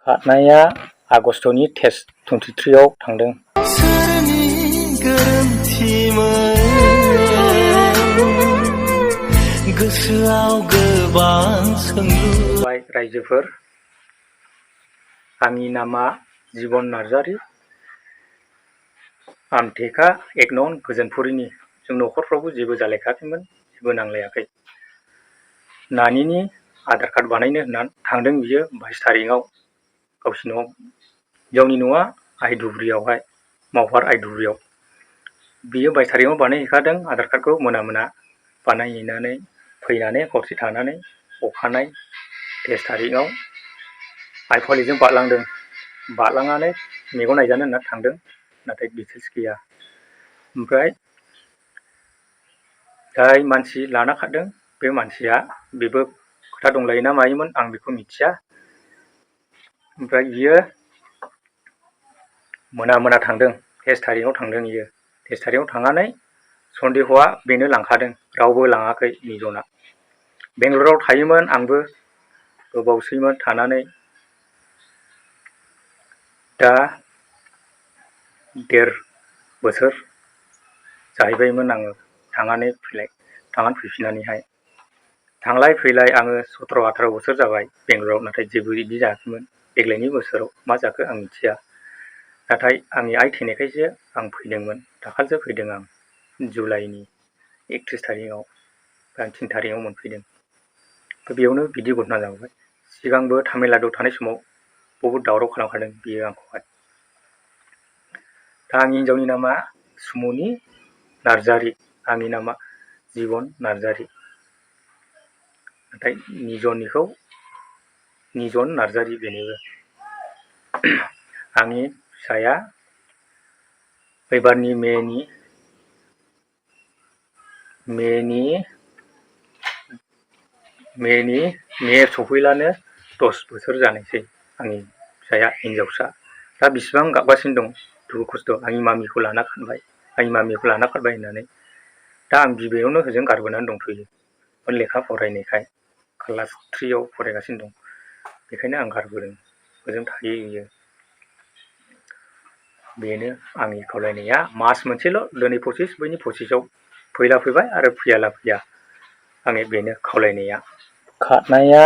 खारनाया आगष्टनि टेस्ट 23आव थांदों। सोरनि गोरोन्थिमोन गोसोआव गोबां सोंलु। रायजोफोर, आंनि नामा जिबन नार्जारि। आमटेका 1 नं गोजोनपुरिनि। जों न'खरफ्रावबो जेबो जालायखायाखैमोन, जेबो नांलायाखै। नानिनि आधार कार्ड बानायनो होननानै थांदों बियो 22 थारिखआव गावसिनि न'आव। हिनजावनि न'आ आइधुब्रियावहाय, मावहार आइधुब्रियाव। बियो 22 थारिखआव बानायहैखादों आधार कार्डखौ। मोना बानायहैनानै फैनानै हरसे थानानै अखानाय 23 थारिखआव आइ फावलिजों बारलांदों। बारलांनानै मेगन नायजानो होनना थांदों, नाथाय डिटेल्स गैया। ओमफ्राय जाय मानसि लाना खारदों बे मानसिया, बेबो खोथा दंलायोना मायोमोन आं बेखौ मिथिया। ओमफ्राय बियो मोना थांदों, 23 थारिखआव थांदों बियो। 23 थारिखआव थांनानै सन्देहआ बेनो लांखादों, रावबो लाङाखै निजना। बेंगलराव थायोमोन, आंबो गोबावसैमोन थानानै। दा 1.5 बोसोर जाहैबायमोन आङो थांनानै फैफिननानैहाय। थांलाय फैलाय आङो 17-18 बोसोर जाबाय बेंगलराव, नाथाय जेबो बिदि जायाखैमोन। देग्लायनि बोसोराव मा जाखो आं मिथिया। नाथाय आंनि आइ थैनायखायसो आं फैदोंमोन। दाखालिसो फैदों आं, जुलाइनि 31 थारिखआव। आं 3 थारिखआव मोनफैदों। बेयावनो बिदि घटना जाबाय। सिगांबो तामिलनाडुआव थानाय समाव बहुद दावराव खालामखादों बियो आंखौहाय। दा आंनि हिनजावनि नामा सुमुनि नार्जारि, आंनि नामा जिबन नार्जारि। नाथाय निजन नार्जारि बेनिबो। आंनि फिसाया एबारनि मे सफैलानो 10 बोसोर जानोसै आंनि फिसाया, हिनजावसा। दा बिसिबां गाबगासिनो दं, दुखु खस्थ'। आंनि मामिखौ लाना खारबाय होननानै। दा आं बिबैयावनो होजों गारबोनानै दंथ'यो। लेखा फरायनायखाय क्लास 3आव फरायगासिनो दं, बेखायनो आं गारबोदों। ओजों थायो बियो। बेनो आंनि खावलायनाया। मास मोनसेल', दिनै 25, बैनि 25आव फैला फैबाय आरो फैयाला फैया। आंनि बेनो खावलायनाया। खारनाया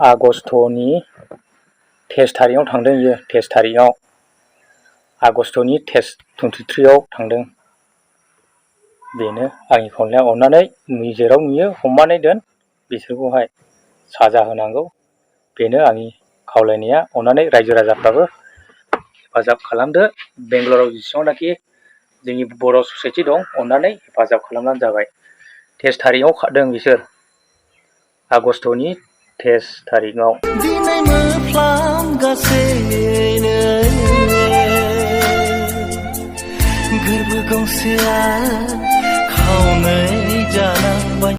आगष्टनि 23 थारिखआव थांदों बियो। 23 थारिखआव आगष्टनि टेस्ट 23आव थांदों। बेनो आंनि खावलायनाया। अननानै जेराव नुयो हमनानै दोन, बिसोरखौहाय साजा होनांगौ। बेनो आंनि खावलायनाया। अननानै रायजो राजाफ्राबो हेफाजाब खालामदो। बेंगलराव जेसेबांनाखि जोंनि बर' ससाइटि दं, अननानै हेफाजाब खालामबानो जाबाय। 23 थारिखआव खारदों बिसोर, आगष्टनि 23 थारिखआव। दिनै मोफ्लामगासिनो गोरबो गंसेया खावनै जा